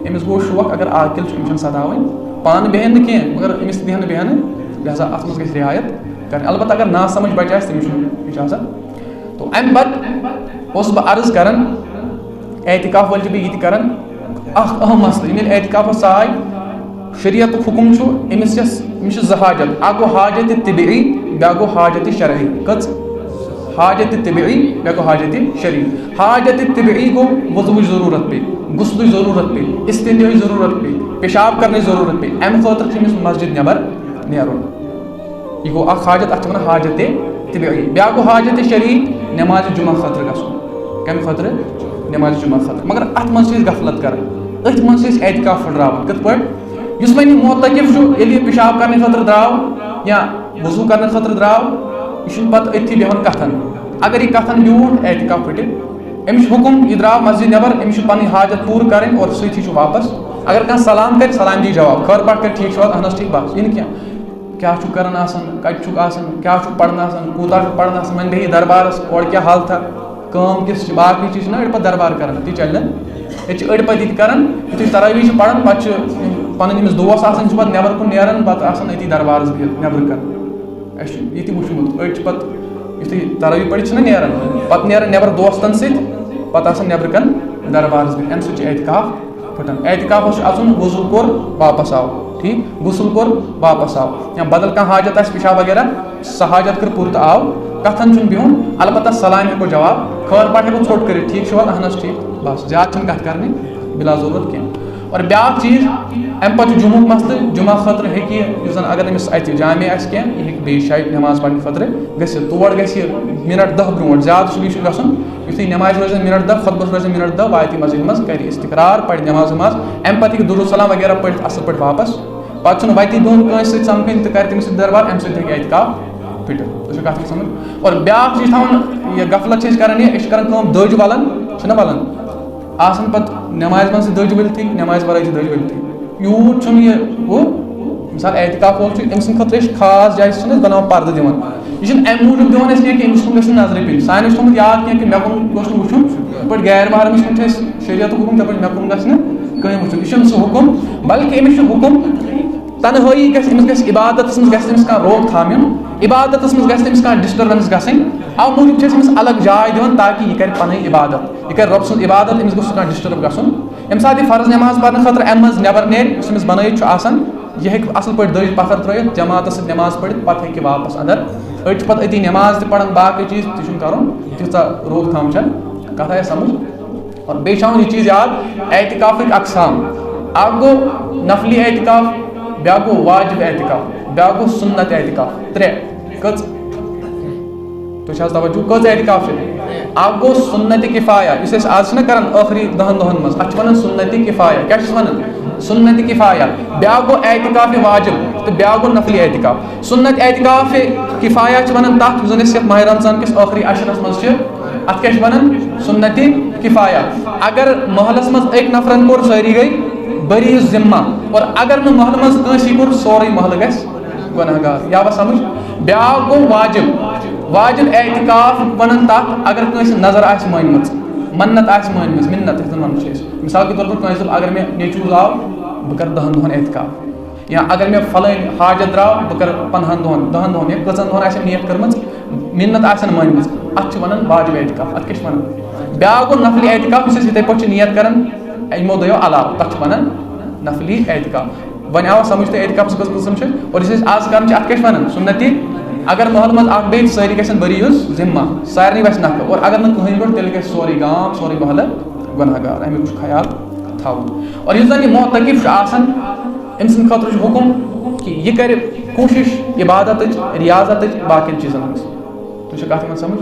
أمِس گوٚو شوق، اگر عاقل چھُ، أمِس چھَنہٕ سَتاوٕنۍ۔ پانہٕ بیٚہن نہٕ کینٛہہ، مگر أمِس تہِ دِہَن نہٕ بیٚہنہٕ، لہذا اَتھ منٛز گژھِ رعایت کَرٕنۍ۔ البتہ اگر ناسمجھ بَچہِ آسہِ، تٔمِس چھُنہٕ اِجازت۔ تو اَمہِ پَتہٕ اوسُس بہٕ عرض کَران، اعتکاف وٲلۍ چھِ بیٚیہِ یہِ تہِ کَران، اَکھ اَہَم مسلہٕ، ییٚمہِ ییٚلہِ اعتکافَس آے، شریعتُک حُکُم چھُ، أمِس یۄس، أمِس چھِ زٕ حاجت، اَکھ گوٚو حاجتِ طبعی، بیٛاکھ گوٚو حاجتِ شرعی۔ کٔژ؟ حاجتِ طبعی، بیٛاکھ گوٚو حاجتِ شرعی۔ حاجتِ طبعی گوٚو وضوٗوٕچ ضروٗرت پیٚیہِ، غسلٕچ ضروٗرت پیٚیہِ، استنجاہٕچ ضروٗرت پیٚیہِ، پیشاب کرنٕچ ضروٗرت پیٚیہِ، اَمہِ خٲطرٕ چھُ أمِس مسجد نٮ۪بر نیرُن۔ یہِ گوٚو اَکھ حاجت، اَتھ چھِ وَنان حاجتِ طبعی۔ بیٛاکھ گوٚو حاجتِ شرعی، نٮ۪مازِ جمعہ خٲطرٕ گژھُن۔ کَمہِ خٲطرٕ؟ نٮ۪مازِ جمعہ خٲطرٕ۔ مگر اَتھ منٛز چھِ أسۍ غفلت کران، أتھۍ منٛز چھِ أسۍ اعتکاف پھٕٹراوان۔ کِتھ پٲٹھۍ؟ یُس وۄنۍ یہِ معتکف چھُ، ییٚلہِ یہِ پیشاب کرنہٕ خٲطرٕ درٛاو یا وضوٗ کرنہٕ خٲطرٕ درٛاو، یہِ چھُنہٕ پتہٕ أتھی بیٚہوان کتھن۔ اگر یہِ کتھن بیوٗٹھ، اعتکاف پھٕٹہِ۔ أمِس چھُ حُکُم، یہِ درٛاو مسجد نٮ۪بر، أمِس چھُ پنٕنۍ حاجت پوٗرٕ کرٕنۍ اور سۭتی چھُ واپس۔ اگر کانٛہہ سلام کرِ، سلام دی جواب، خٲر پٲٹھۍ کرِ، ٹھیٖک چھِو حظ؟ اہن حظ ٹھیٖک، بس، یہِ نہٕ کینٛہہ۔ کیٛاہ چھُکھ کران آسان، کتہِ چھُکھ آسان، کیٛاہ چھُکھ پران آسان، کوٗتاہ چھُکھ پران آسان، وۄنۍ بیٚہہِ دربارس، اورٕ کیٛاہ حالتھا، کٲم کِژھ چھِ، باقٕے چیٖز چھِنہ أڑۍ پتہٕ دربار کران، تہِ چلہِ نہٕ۔ ییٚتہِ چھِ أڑۍ پتہٕ یہِ تہِ کران، یُتھُے تراویح چھِ پران، پتہٕ چھِ پنٕنۍ ییٚمِس دوس آسان، چھِ پتہٕ نٮ۪بر کُن نیران، پتہٕ آسان أتی دربارس بِہِتھ، نٮ۪برٕ کنہِ۔ اَسہِ چھُ یہِ تہِ وُچھمُت، أڑۍ چھِ پتہٕ یُتھُے تراویح پٔرِتھ چھِنہ نیران، پتہٕ نیران نٮ۪بر دوستن سۭتۍ، پتہٕ آسان نٮ۪برٕ کنہِ دربارس بِہِتھ، امہِ سۭتۍ چھُ اعتکاف پھٕٹان۔ اعتکافس چھُ اژُن، وضو کوٚر، واپس آو، ٹھیٖک، غسل کوٚر، واپس آو، یا بدل کانٛہہ حاجت آسہِ، پیشاب وغیرہ، سۄ حاجت کٔر پوٗرٕ تہٕ آو، کتھن چھُنہٕ بِہُن، البتہ سلامہِ ہیٚکو جواب، خٲر پٲٹھۍ ہیٚکو ژھوٚٹ کٔرِتھ، ٹھیٖک چھُوا؟ اہن حظ ٹھیٖک، بس، زیادٕ چھُنہٕ کتھ کرنہِ بلا ضروٗرت کینٛہہ۔ اور بیٛاکھ چیٖز، امہِ پتہٕ چھُ جمعُک مسلہٕ، جمعہ خٲطرٕ ہیٚکہِ یہِ، یُس زن اگر أمِس اتہِ جامع آسہِ کینٛہہ، یہِ ہیٚکہِ بیٚیہِ جایہِ نماز پرنہٕ خٲطرٕ گٔژھِتھ، تور گژھِ یہِ منٹ دَہ برونٛٹھ، زیادٕ چھُنہٕ یہِ چھُنہٕ گژھُن، یُتھُے نمازِ روزن منٹ دَہ، خطبس روزن منٹ دَہ، واتہِ مسجد منٛز، کرِ استقرار، پرِ نماز وماز، امہِ پتہٕ ہیٚکہِ درود سلام وغیرہ پٔرِتھ اصل پٲٹھۍ واپس۔ پتہٕ چھُنہٕ وتی بِہُن کٲنٛسہِ سۭتۍ سمکھٕنۍ تہٕ کرِ تٔمِس سۭتۍ دربار، امہِ سۭتۍ ہیٚکہِ اعتکاف پھٕٹِتھ۔ تُہۍ چھِو کتھ سمجھ؟ اور بیٛاکھ چیٖز تھاوُن، یہِ غفلت چھِ أسۍ کران، یہِ أسۍ چھِ کران کٲم، دٔج ولان، چھِنہ ولان؟ آسان پتہٕ نمازِ منٛز تہِ دٔج ؤلتھٕے، نمازِ ورٲے چھِ دٔج ؤلتھٕے۔ یوٗت چھُنہٕ یہِ ہُہ، مثال اعتکاف وول چھُ، أمۍ سٕنٛدِ خٲطرٕ چھِ خاص جایہِ، سُہ چھِنہٕ أسۍ بناوان پردٕ دِوان۔ یہِ چھُنہٕ امہِ موٗجوٗب دِوان أسۍ کینٛہہ کہِ أمِس کُن گژھِ نہٕ نظرِ پیٚنۍ۔ سانہِ چھُ تھوٚمُت یاد کینٛہہ کہِ مےٚ کُن گوٚژھ نہٕ وُچھُن، یِتھ پٲٹھۍ غیر محرمس کُن چھُ اَسہِ شریعتُک حُکُم، تِتھ پٲٹھۍ مےٚ کُن گژھِ نہٕ کٕہٕنۍ وٕچھُن۔ یہِ چھُنہٕ سُہ حُکُم، بلکہِ أمِس چھُ حُکُم تنہٲیی گژھِ، أمِس گژھِ عبادتس منٛز گژھِ أمِس کانٛہہ روک تھام یُن، عبادتس منٛز گژھِ أمِس کانٛہہ disturbance گژھٕنۍ۔ اَمہِ موٗجوٗب چھِ أسۍ أمِس الگ جاے دِوان تاکہِ یہِ کرِ پنٕنۍ عبادت، یہِ کرِ رۄب سٕنٛز عبادت، أمِس گوٚژھ نہٕ کانٛہہ disturb گژھُن۔ ییٚمہِ ساتہٕ یہِ فرض نٮ۪ماز پرنہٕ خٲطرٕ امہِ منٛز نٮ۪بر نیرِ، یُس أمِس بنٲیِتھ چھُ آسان، یہِ ہیٚکہِ اصل پٲٹھۍ دٔج پتھر ترٲیِتھ، جماعتس سۭتۍ نٮ۪ماز پٔرِتھ، پتہٕ ہیٚکہِ یہِ واپس اندر۔ أڑۍ چھِ پتہٕ أتی نٮ۪ماز تہِ پران، باقٕے چیٖز تہِ چھُنہٕ کرُن، تیٖژاہ روک تھام چھنہٕ۔ کتھ آیہِ سمجھ؟ اور بیٚیہِ چھُ تھاوُن یہِ چیٖز یاد، اعتکافٕکۍ اقسام۔ اکھ گوٚو نفلی اعتکاف، بیٛاکھ گوٚو واجب اعتکاف، بیٛاکھ گوٚو سُنت اعتکاف۔ ترٛےٚ۔ کٔژ؟ تُہۍ چھِ حظ توجہ؟ کٔژ اعتکاف چھِ؟ اکھ گوٚو سُنتِ کفایہ، یُس أسۍ آز چھِنہ کران ٲخری دَہَن دۄہَن منٛز، اَتھ چھِ وَنان سُنتِ کفایہ۔ کیٛاہ چھِس وَنان؟ سُنتِ کفایہ۔ بیٛاکھ گوٚو اعتکافِ واجب تہٕ بیٛاکھ گوٚو نفلی اعتکاف۔ سُنتِ اعتکافِ کفایہ چھِ وَنان تَتھ، یُس زَن أسۍ یَتھ ماہِ رمضان کِس ٲخری عشرَس منٛز چھِ، اَتھ کیٛاہ چھِ وَنان؟ سُنتِ کفایہ۔ اگر محلَس منٛز أکۍ نفرَن کوٚر، سٲری گٔے، بری ذمہ۔ اور اگر نہٕ محلہٕ منٛز کٲنٛسی کوٚر، سورُے محلہٕ گژھِ گۄناہ گار۔ یا وۄنۍ سمجھ؟ بیٛاکھ گوٚو واجب۔ واجب اعتکاف ونان تتھ، اگر کٲنٛسہِ نظر آسہِ مٲنمٕژ، منت آسہِ مٲنمٕژ، منت یتھ زن ونان چھِ أسۍ۔ مثال کے طور پر کٲنٛسہِ دوٚپ، اگر مےٚ نیٚچوٗ زاو، بہٕ کرٕ دہن دۄہن اعتکاف۔ یا اگر مےٚ فلٲنۍ حاجت درٛاو، بہٕ کرٕ پنٛدہن دۄہن، دہن دۄہن، یا کٔژن دۄہن آسٮ۪م نیت کٔرمٕژ، منت آسٮ۪ن مٲنمٕژ، اتھ چھِ ونان واجب اعتکاف۔ اتھ کیٛاہ چھِ ونان؟ بیٛاکھ گوٚو نفلی اعتکاف، یُس أسۍ یِتھے پٲٹھۍ چھِ نیت کران یِمو دۄیو علاوٕ، تتھ چھِ ونان نفلی اعتکاف۔ وۄنۍ آوا سمجھ تۄہہِ اعتکافس کٔژ قٕسم چھِ؟ اور یُس أسۍ آز کران چھِ، اتھ کیٛاہ چھِ ونان؟ سُنتی۔ اگر محلہٕ منٛز اکھ بیٚہہِ، سٲری گژھن بری ذمہ، سارنٕے وسہِ نکھٕ۔ اور اگر نہٕ کٕہٕنۍ روٚٹ، تیٚلہِ گژھِ سورُے گام، سورُے محلہٕ گۄناہ گار۔ امیُک چھُ خیال تھاوُن۔ اور یُس زن یہِ معتکف چھُ آسان، أمۍ سٕنٛدِ خٲطرٕ چھُ حُکم کہِ یہِ کرِ کوٗشِش عبادتٕچ، ریاضتٕچ، باقین چیٖزن ہٕنٛز۔ تُہۍ چھِو کتھ یِوان سمجھ؟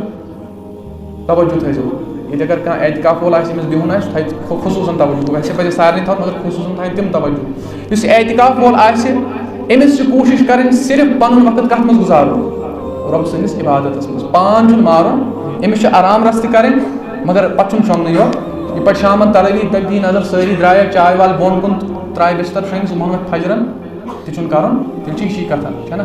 توجہ تھٲیزیو۔ ییٚتہِ اگر کانٛہہ اعتکاف وول آسہِ، أمِس بِہُن آسہِ، تھاوِ خو-، خصوٗصن توجہ۔ ویسے پزِ سارنٕے تھاوُن، مگر خصوٗصن تھاوِ تِم توجہ۔ یُس اعتکاف وول آسہِ، أمِس چھِ کوٗشِش کرٕنۍ صرف پنُن وقت کتھ منٛز گُزارُن؟ رۄب سٕنٛدِس عبادتس منٛز۔ پان چھُنہٕ مارُن، أمِس چھِ آرام رژھ تہِ کرٕنۍ، مگر پتہٕ چھُنہٕ شۄنٛگنُے یوت۔ یہِ پتہٕ شامن تراویح تتہِ دی نظر، سٲری درٛایہِ چاے والہِ بۄن کُن، ترٛایہِ بستر شۄنٛگہِ، صُبحن وۄتھِ فجرن۔ تہِ چھُنہٕ کرُن، تیٚلہِ چھِ یہِ چھِ کتھا، چھےٚ نا؟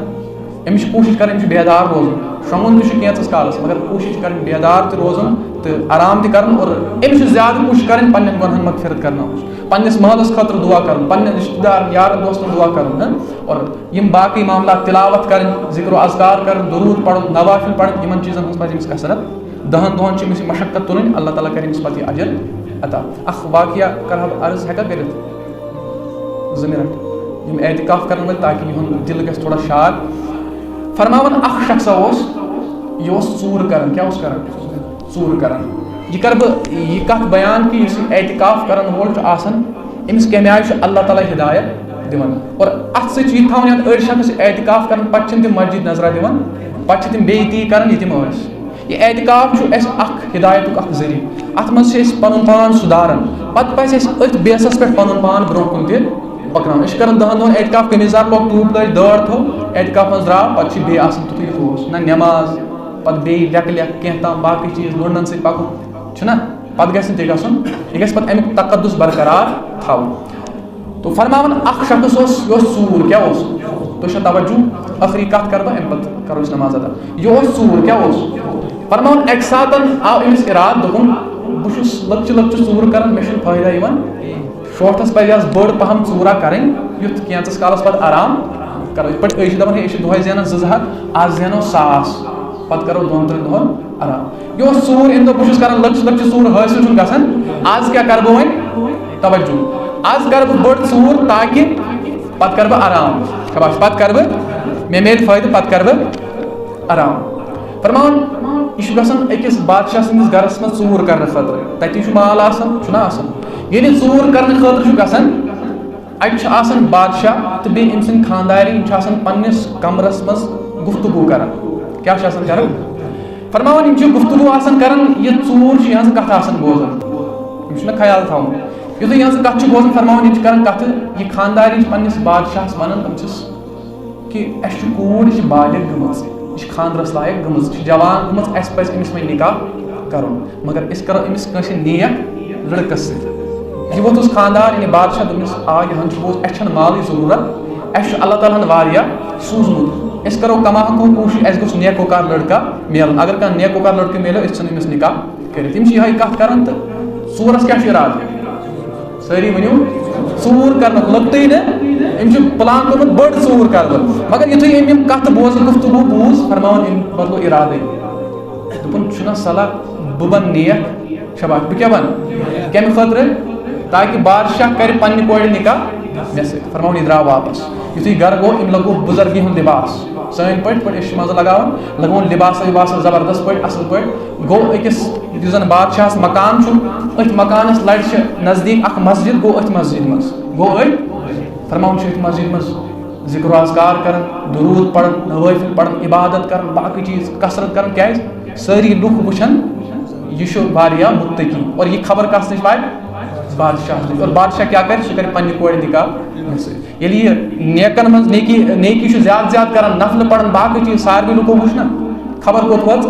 أمِس چھِ کوٗشِش کرٕنۍ، أمِس چھُ بیدار روزُن، شۄنٛگُن تہِ چھُ کینٛژس کالس، مگر کوٗشِش چھِ کرٕنۍ بیدار تہِ روزُن تہٕ آرام تہِ کرُن، اور أمِس چھُ زیادٕ کوٗشِش کرٕنۍ پننٮ۪ن گۄنہن مغفرت کرناونٕچ، پننِس مٲلس خٲطرٕ دُعا کرُن، پننٮ۪ن رشتہٕ دارن، یارن دوستن دُعا کرُن، ہاں؟ اور یِم باقٕے معاملات، تلاوت کرٕنۍ، ذکر و اذکار کرٕنۍ، درود پرُن، نوافل پرٕنۍ، یِمن چیٖزن ہٕنٛز پزِ أمِس کثرت۔ دہن دۄہن چھِ أمِس یہِ مشقت تُلٕنۍ، اللہ تعالیٰ کرِ أمِس پتہٕ یہِ اجر عطا۔ اکھ واقعہ کرٕ ہا بہٕ عرض، ہٮ۪کا کٔرِتھ؟ زٕ منٹ۔ یِم اعتکاف کرن وٲلۍ، تاکہِ یِہُنٛد دِل گژھِ تھوڑا شاد۔ فرماوان اکھ شخصا اوس، یہِ اوس ژوٗر کران۔ کیٛاہ اوس کران؟ ژوٗر کران۔ یہِ کرٕ بہٕ یہِ کتھ بیان کہِ یُس یہِ اعتکاف کرن وول چھُ آسان، أمِس کمہِ آیہِ چھُ اللہ تعالیٰ ہدایت دِوان۔ اور اتھ سۭتۍ چھُ یہِ تھاوُن یاد، أڑۍ شخص چھِ اعتکاف کران، پتہٕ چھِنہٕ تِم مسجد نظرا دِوان، پتہٕ چھِ تِم بیٚیہِ تی کران، یہِ تِم ٲسۍ۔ یہِ اعتکاف چھُ اَسہِ اکھ ہدایتُک اکھ ذٔریعہٕ۔ اَتھ منٛز چھِ أسۍ پَنُن پان سُدھاران۔ پَتہٕ پَزِ اَسہِ أتھۍ بیسَس پٮ۪ٹھ پَنُن پان برٛونٛہہ کُن تہِ پَکناوُن۔ أسۍ چھِ کران دَہَن دۄہَن اعتکاف، قمیٖض یَزار لوگ، ٹوٗپۍ لٲج، دٲر تھٲو، اعتکاف منٛز درٛاو، پَتہٕ چھِ بیٚیہِ آسان تیُتھُے یُتھ اوس۔ نہ نٮ۪ماز، پَتہٕ بیٚیہِ لیٚکہٕ لیٚکہٕ کینٛہہ تام باقٕے چیٖز، لوٗنٛڈَن سۭتۍ پَکُن، چھُنہ؟ پَتہٕ گژھِ نہٕ تہِ گژھُن۔ یہِ گژھِ پَتہٕ اَمیُک تقدُس برقرار تھاوُن۔ تو فرماوان اکھ شخص اوس، یہِ اوس ژوٗر، کیٛاہ اوس؟ تُہۍ چھا توجہ؟ ٲخری کتھ کرٕ بہٕ، اَمہِ پتہٕ کرو أسۍ نماز ادا۔ یہِ اوس ژوٗر، کیٛاہ اوس؟ فرماوان اکہِ ساتن آو أمِس ارادٕ، دوٚپُن، بہٕ چھُس لۄکچہِ لۄکچہِ ژوٗرٕ کران، مےٚ چھُنہٕ فٲیدٕ یِوان۔ شوٹھس پزِ آز بٔڑ پہم ژوٗرا کرٕنۍ، یُتھ کینٛژس کالس پتہٕ آرام کرو۔ یِتھ پٲٹھۍ أسۍ چھِ دپان، ہے، أسۍ چھِ دۄہے زینان زٕ زٕ ہتھ، آز زینو ساس، پتہٕ کرو دۄن ترٛٮ۪ن دۄہن آرام۔ یہِ اوس ژوٗر، أمۍ دوٚپ، بہٕ چھُس کران لۄکچہِ لۄکچہِ ژوٗرٕ، حٲصِل چھُنہٕ گژھان۔ آز کیٛاہ کرٕ بہٕ وۄنۍ؟ توجہ۔ آز کرٕ بہٕ بٔڑ ژوٗر، تاکہِ پتہٕ کرٕ بہٕ آرام۔ شاباش، پتہٕ کرٕ بہٕ، مےٚ میلہِ فٲیدٕ، پتہٕ کرٕ بہٕ آرام۔ فرماوان، یہِ چھُ گژھان أکِس بادشاہ سٕنٛدِس گرس منٛز ژوٗر کرنہٕ خٲطرٕ۔ تتی چھُ مال آسان، چھُنہ آسان؟ ییٚلہِ ژوٗر کرنہٕ خٲطرٕ چھُ گژھان، اَتہِ چھُ آسان بادشاہ تہٕ بیٚیہِ أمۍ سٕنٛدۍ خانٛدارِنۍ چھِ آسان پننِس کمرس منٛز گفتگو کران۔ کیٛاہ چھِ آسان کران؟ فرماوان، یِم چھِ گفتگو آسان کران، یہِ ژوٗر چھُ یِہنٛز کتھ آسان بوزان۔ أمِس چھُنہ خیال تھاوُن۔ یُتھُے یِہنٛز کتھ چھُ بوزان، فرماوان، یِم چھِ کران کتھٕ، یہِ خانٛدارِنۍ چھِ پننِس بادشاہس ونان، دپان چھِس، کہِ اَسہِ چھِ کوٗر، یہِ چھِ بالغ گٔمٕژ، یہِ چھِ خانٛدرَس لایق گٔمٕژ، یہِ چھِ جوان گٔمٕژ، اَسہِ پَزِ أمِس وۄنۍ نِکاح کَرُن، مگر أسۍ کَرو أمِس کٲنٛسہِ نیک لٔڑکَس سۭتۍ۔ یہِ ووٚتھُس خانٛدار، یعنی بادشاہ، دوٚپمَس، آ، یِہَن چھُ پوٚز، اَسہِ چھَنہٕ مالٕچ ضروٗرت، اَسہِ چھُ اللہ تعالیٰ ہَن واریاہ سوٗزمُت، أسۍ کَرو کما کُن کوٗشِش، اَسہِ گوٚژھ نیکوکار لٔڑکہٕ میلُن، اگر کانٛہہ نیکوکار لٔڑکہٕ میلیو، أسۍ ژھٕنو أمِس نِکاح کٔرِتھ۔ یِم چھِ یِہوٚے کَتھ کَران تہٕ ژوٗرَس کیٛاہ چھُ اِرادٕ؟ سٲری ؤنِو، ژوٗر کرنُک لۄکٹُے نہٕ، أمۍ چھُ پلان کوٚرمُت بٔڑ ژوٗر کرٕ بہٕ۔ مگر یُتھُے أمۍ یِم کتھٕ بوزٕ، گفتگو بوٗز، فرماوُن أمۍ بدلو اِرادَے۔ دوٚپُن، چھُنہ صلاح بہٕ بنہٕ نیک؟ شاباش، بہٕ کیٛاہ بنہٕ؟ کَمہِ خٲطرٕ؟ تاکہِ بادشاہ کرِ پننہِ کورِ نکاح مےٚ سۭتۍ۔ فرماوُن، یہِ درٛاو واپس۔ یُتھُے گرٕ گوٚو، أمۍ لوگو بُزرگی ہُنٛد لباس، سٲنۍ پٲٹھۍ، پٲٹھۍ أسۍ چھِ منٛزٕ لگاوان، لگووُن لباسا وباسا زبردست پٲٹھۍ، اصل پٲٹھۍ۔ گوٚو أکِس یُس زن بادشاہس مکان چھُ، أتھۍ مکانس لرِ چھِ نزدیٖک اکھ مسجد، گوٚو أتھۍ مسجد منٛز، گوٚو أتھۍ، فرماوُن چھُ أتھۍ مسجد منٛز ذکر و اذکار کران، درود پران، نوافل پران، عبادت کران، باقٕے چیٖز کثرت کران۔ کیٛازِ؟ سٲری لُکھ وٕچھن، یہِ چھُ واریاہ مُتقی، اور یہِ خبر کس نِش واتہِ؟ بادشاہس نِش۔ اور بادشاہ کیٛاہ کرِ؟ سُہ کرِ پننہِ کورِ نکاح مےٚ سۭتۍ۔ ییٚلہِ یہِ نیکن منٛز نیکی، نیکی چھُ زیادٕ زیادٕ کران، نفلہٕ پران، باقٕے چیٖز ساروٕے لُکو وٕچھ نہ، خبر کوٚت وٲژ؟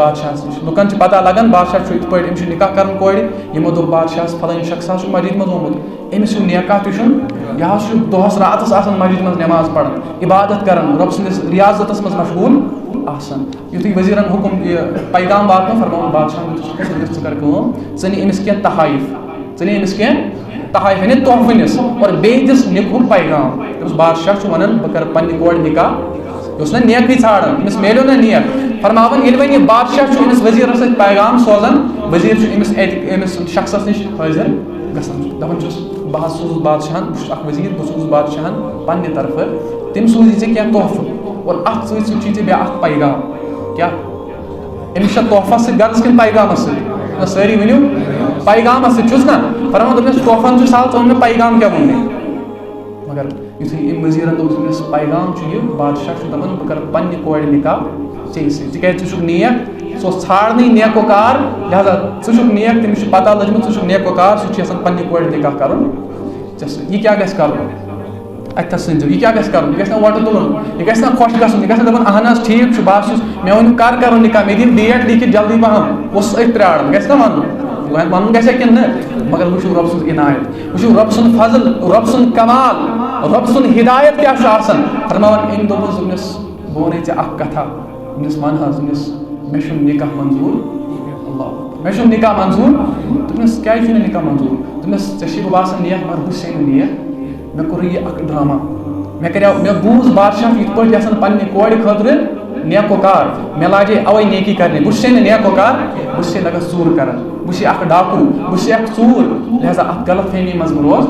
بادشاہس نِش۔ لُکن چھِ پتہ لگان، بادشاہ چھُ یِتھ پٲٹھۍ، أمِس چھُ نِکاح کرُن کورِ، یِمو دوٚپ، بادشاہس، فلٲنۍ شخص حظ چھُ مسجد منٛز آمُت، أمِس ہیوٗ نیکاح تہِ چھُنہٕ، یہِ حظ چھُ دۄہس راتس آسان مسجد منٛز نماز پران، عبادت کران، رۄب سٕنٛدِس ریاضتس منٛز مشغوٗل آسان۔ یُتھُے وزیرن حُکُم، یہِ پیغام واتنوو، فرمووُن بادشاہن، دوٚپُس، ژٕ کر کٲم، ژٕ نہِ أمِس کینٛہہ تحائف، ژٕ نہِ أمِس کینٛہہ تحائف، یعنی تحفہٕ نِس، اور بیٚیہِ دِس نِکہُک پیغام۔ دوٚپُس، بادشاہ چھُ ونان، بہٕ کرٕ پننہِ کورِ نِکاح۔ یہِ اوس نہ نیکٕے ژھانڈان، أمِس میلیو نہ نیک۔ فرماوان، ییٚلہِ وۄنۍ یہِ بادشاہ چھُ أمِس وزیرس سۭتۍ پیغام سوزان، وزیر چھُ أمِس اَتہِ، أمِس شخصس نِش حٲضِر گژھان، دپان چھُس، بہٕ حظ سوزُس بادشاہن، بہٕ چھُس اکھ وزیر، بہٕ سوزُس بادشاہن پننہِ طرفہٕ، تٔمۍ سوٗزِ ژےٚ کینٛہہ تحفہٕ، اور اتھ سۭتۍ سۭتۍ چھُے ژےٚ بیٚیہِ اکھ پیغام۔ کیٛاہ؟ أمِس چھا تحفس سۭتۍ غرض کِنہٕ پیغامس سۭتۍ؟ نہ، سٲری ؤنِو، پیغامس سۭتۍ چھُس نا۔ فرمان دوٚپنس، تحفن چھُ سہل، ژٕ وَن مےٚ پیغام کیٛاہ ووٚن مےٚ؟ مگر یُتھُے أمۍ وزیرن دوٚپ، دوٚپنس، پیغام چھُ یہِ، بادشاہ چھُ دپان، بہٕ کرٕ پننہِ کورِ نِکاح ژےٚ سۭتۍ، تِکیٛازِ ژٕ چھُکھ نیک۔ سُہ اوس ژھانڈنٕے نیکوکار، لہذا ژٕ چھُکھ نیک، تٔمِس چھُ پتہ لٔجمٕژ، ژٕ چھُکھ نیکوکار، سُہ چھُ یژھان پننہِ کورِ نِکاح کرُن ژےٚ سۭتۍ۔ یہِ کیٛاہ گژھِ کرُن؟ اتہِ تھس سٕنٛدِو، یہِ کیٛاہ گژھِ کرُن؟ یہِ گژھِ نا وۄٹہٕ تُلُن، یہِ گژھِ نا خۄش گژھُن، یہِ گژھِ نا دپُن، اہن حظ ٹھیٖک چھُ، بہٕ حظ چھُس، مےٚ ؤنِو کر کرو نِکاح، مےٚ دِیِو ڈیٹ لیکھِتھ جلدی پہم، اوس أتھۍ پراران، گژھِ نا ونُن؟ وۄنۍ ونُن گژھِ کِنہٕ نہٕ؟ مگر وٕچھِو رۄب سٕنٛز عنایت، وٕچھِو رۄب سُنٛد فضل، رۄب سُنٛد کمال، رۄب سُنٛد ہدایت کیٛاہ چھُ آسان۔ فرماوان أمۍ دوٚپُس، دوٚپنس، بہٕ وَنے ژےٚ اکھ کتھا، دوٚپنس، وَن حظ، دوٚپنس، مےٚ چھُنہٕ نکاح منظوٗر۔ اللہ اکبر۔ مےٚ چھُنہٕ نکاح منظوٗر۔ دوٚپنس، کیٛازِ چھُنہٕ نکاح منظوٗر؟ دوٚپنس، ژےٚ چھے بہٕ باسان نیک، مگر بہٕ چھُسے نہٕ نیک۔ مےٚ کوٚرُے یہِ اکھ ڈرامہ۔ مےٚ کریو، مےٚ بوٗز بادشاہ چھُ یِتھ پٲٹھۍ یژھان پننہِ کورِ خٲطرٕ نیکوکار۔ مےٚ لاجے اوے نیکی کرنہِ۔ بہٕ چھُسے نہٕ نیکوکار، بہٕ چھُسے لگس ژوٗر کران۔ بہٕ چھُسے اکھ ڈاکوٗ، بہٕ چھُسے اکھ ژوٗر۔ لہذا اتھ غلط فہمی منٛز مہٕ روز۔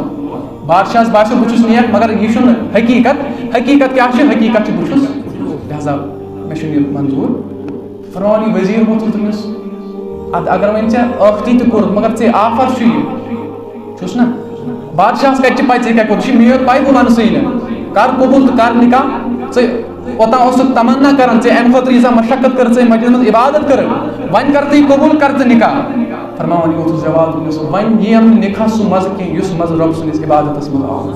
بادشاہس باسیو بہٕ چھُس نیک، مگر یہِ چھُنہٕ حقیٖقت۔ حقیٖقت کیٛاہ چھِ؟ حقیٖقت چھِ بہٕ چھُس، لہذا مےٚ چھُنہٕ یہِ منظوٗر۔ فرعون یہِ وزیٖر ووٚتھُس دوٚپنَس، اَدٕ اگر وۄنۍ ژےٚ ٲختی تہِ کوٚرُتھ، مگر ژےٚ آفر چھُ یہِ، چھُس نہ؟ بادشاہس کَتہِ چھِ پَے ژےٚ کیٛاہ کوٚرُتھ؟ یہِ چھِ میٲنۍ پَے، بہٕ وَنہٕ سُے نہٕ۔ کر قبوٗل تہٕ کر نِکاح۔ ژٕ اوٚتام اوسُکھ تمنا کران، ژےٚ اَمہِ خٲطرٕ ییٖژاہ مشقت کٔر، ژےٚ مجلس منٛز عبادت کٔر، وۄنۍ کر ژٕ یہِ قبوٗل، کر ژٕ نِکاح۔ فرماوان یہِ ووٚتھُس جواب، دوٚپنَس، وۄنۍ یِیَم نہٕ نِکاح سُہ مَزٕ کینٛہہ، یُس مَزٕ رۄب سٕنٛدِس عبادتَس منٛز آو۔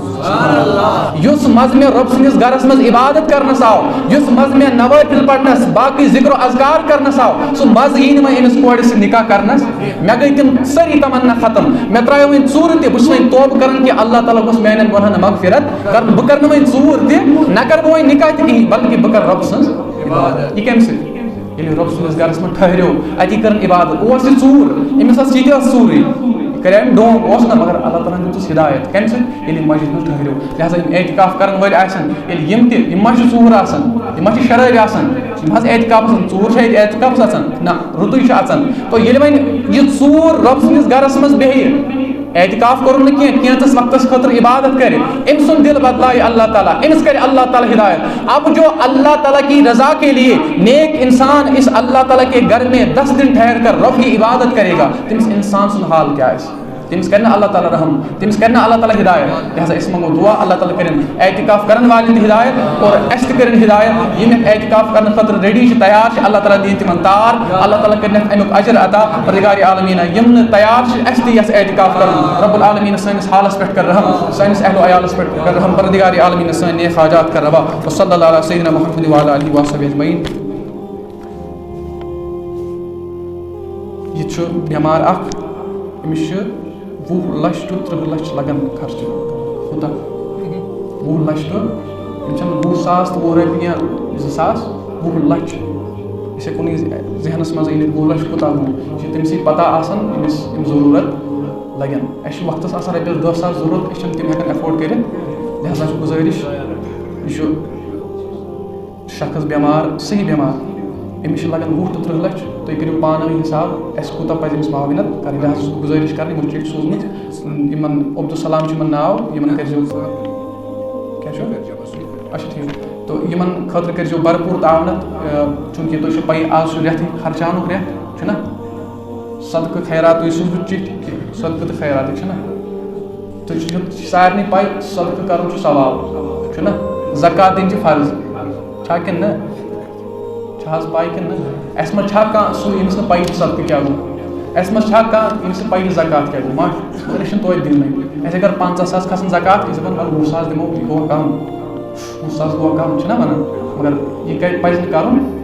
یُس مَزٕ مےٚ رۄب سٕنٛدِس گَرَس منٛز عبادت کَرنَس آو، یُس مَزٕ مےٚ نوافل پَرنَس، باقٕے ذِکر و اذکار کَرنَس آو، سُہ مَزٕ یی نہٕ وۄنۍ أمِس کورِ سۭتۍ نِکاح کَرنَس۔ مےٚ گٔے تِم سٲری تمنا ختم۔ مےٚ ترٛایو وۄنۍ ژوٗرٕ تہِ، بہٕ چھُس وۄنۍ توبہٕ کَران کہِ اللہ تعالیٰ گوٚژھ میٛانٮ۪ن گۄناہَن مغفرت کَرُن۔ بہٕ کَرٕ نہٕ وۄنۍ ژوٗر تہِ، نہ کَرٕ بہٕ وۄنۍ نِکاح تہِ کِہیٖنۍ، بلکہِ بہٕ کَرٕ رۄب سٕنٛز عبادت۔ یہِ کَمہِ سۭتۍ؟ ییٚلہِ رۄب سٕنٛدِس گَرَس منٛز ٹھٔہریو، اَتی کٔرٕن عبادت۔ اوس یہِ ژوٗر، أمِس ٲس یہِ تہِ ٲس ژوٗرٕے۔ یہِ کَرے أمۍ ڈھونٛگ، اوس نہ، مگر اللہ تعالیٰ ہَن دیُتُس ہدایت۔ کَمہِ سۭتۍ؟ ییٚلہِ یہِ مسجد منٛز ٹھٔہریو۔ لہذا یِم اعتکاف کَرَن وٲلۍ آسَن، ییٚلہِ یِم تہِ، یِم ما چھِ ژوٗر آسان، یِم ما چھِ شرٲبۍ آسان، یِم حظ اعتکافَس منٛز، ژوٗر چھا ییٚتہِ اعتکافَس اَژان؟ نہ، رُتُے چھُ اَژان۔ تو ییٚلہِ وۄنۍ یہِ ژوٗر رۄب سٕنٛدِس گَرَس منٛز بیٚہہِ، اعتکاف کوٚرُن نہٕ کینٛہہ، کینٛژَس وقتَس خٲطرٕ عبادت کَرِ، أمۍ سُنٛد دِل بدلایہِ اللہ تعالیٰ، أمِس کَرِ اللہ تعالیٰ ہدایت۔ اب جو اللہ تعالیٰ کی رضا کے لیے نیک انسان اس اللہ تعالیٰ کے گھر میں دس دن ٹھہر کر رب کی عبادت کرے گا، تٔمِس اِنسان سُنٛد حال کیٛاہ آسہِ؟ تٔمِس کَرِ نہٕ اللہ تعالیٰ رحم، تٔمِس کَرِ نہٕ اللہ تعالیٰ ہدایت۔ لہذا أسۍ منٛگو دُعا، اللہ تعالیٰ کٔرِن اعتکاف کَرَن والٮ۪ن تہِ ہدایت اور اَسہِ تہِ کٔرِن ہدایت۔ یِم یَتھ اعتکاف کَرنہٕ خٲطرٕ ready چھِ، تیار چھِ، اللہ تعالیٰ دِیِن تِمَن تار، اللہ تعالیٰ کٔرِنَکھ اَمیُک اجر عطا۔ پروردگار عالمیٖنہ، یِم نہٕ تیار چھِ اَسہِ تہِ یَس اعتکاف کَرُن، رب العالمیٖن سٲنِس حالَس پٮ۪ٹھ کَر رحم، سٲنِس اہل و عیالَس پٮ۪ٹھ کَر رحم۔ پروردگار عالمیٖنہ سٲنۍ نیک حاجات کَر روا۔ وصلی اللہ علی سیدنا محمد وعلی آلہ وصحبہ اجمعین۔ یہِ چھُ بٮ۪مار اَکھ، أمِس چھِ وُہ لَچھ to تٕرٛہ لَچھ لَگان خرچہٕ۔ کوٗتاہ؟ وُہ لَچھ to، یِم چھِنہٕ وُہ ساس تہٕ وُہ رۄپیہِ یا زٕ ساس، وُہ لَچھ۔ أسۍ ہٮ۪کو نہٕ یہِ ذہنَس منٛز أنِتھ، وُہ لَچھ کوٗتاہ گوٚو۔ یہِ چھِ تٔمِسٕے پَتہ آسان، أمِس یِم ضروٗرت لَگن۔ اَسہِ چھِ وقتَس آسان رۄپیَس دَہ ساس ضروٗرت، أسۍ چھِنہٕ تِم ہٮ۪کان afford کٔرِتھ۔ لہذا چھُ گُزٲرِش، یہِ چھُ شخص بٮ۪مار، صحیح بٮ۪مار، أمِس چھِ لَگان وُہ to تٕرٛہ لَچھ، تُہۍ کٔرِو پانہٕ ؤنۍ حِساب، اَسہِ کوٗتاہ پَزِ أمِس معاوِنَت کَرٕنۍ۔ لہذا چھُس بہٕ گُزٲرِش کَران، یِمو چِٹھۍ سوٗزمٕژ، یِمَن عبدالسلام چھُ یِمَن ناو، یِمَن کٔرۍزیو، کیٛاہ چھُ؟ اچھا، ٹھیٖک۔ تہٕ یِمَن خٲطرٕ کٔرۍزیو بھرپوٗر تعاوُنَت، آ، چوٗنٛکہِ تُہۍ چھِو پَیی، آز چھُ رٮ۪تھٕے خرچاونُک رٮ۪تھ، چھُنہ؟ صدقہٕ خیرات، تُہۍ سوٗزِو چِٹھۍ، صدقہٕ تہٕ خیرات، ٹھیٖک چھُنہ؟ تُہۍ چھِو، یہِ چھِ سارنٕے پَے، صدقہٕ کَرُن چھُ ثواب، چھُنہ؟ زکوٰۃ دِنۍ چھِ فرض، چھا کِنہٕ نہ؟ چھا حظ پَے کِنہٕ نہ؟ اَسہِ منٛز چھا کانٛہہ سُہ، ییٚمِس نہٕ پَیی چھِ صدقہٕ کیٛاہ گوٚو؟ اَسہِ منٛز چھا کانٛہہ، ییٚمِس نہٕ پَیی زکوٰۃ کیٛاہ گوٚو؟ ما چھُ، مگر أسۍ چھِنہٕ توتہِ دِوانٕے۔ اَسہِ اگر پنٛژاہ ساس کھسن زکوٰۃ، أسۍ دَپان، وَلہٕ وُہ ساس دِمو، یہِ گوٚو کَم، وُہ ساس گوٚو کَم، چھِنہ وَنان؟ مگر یہِ کَتہِ پَزِ نہٕ کَرُن۔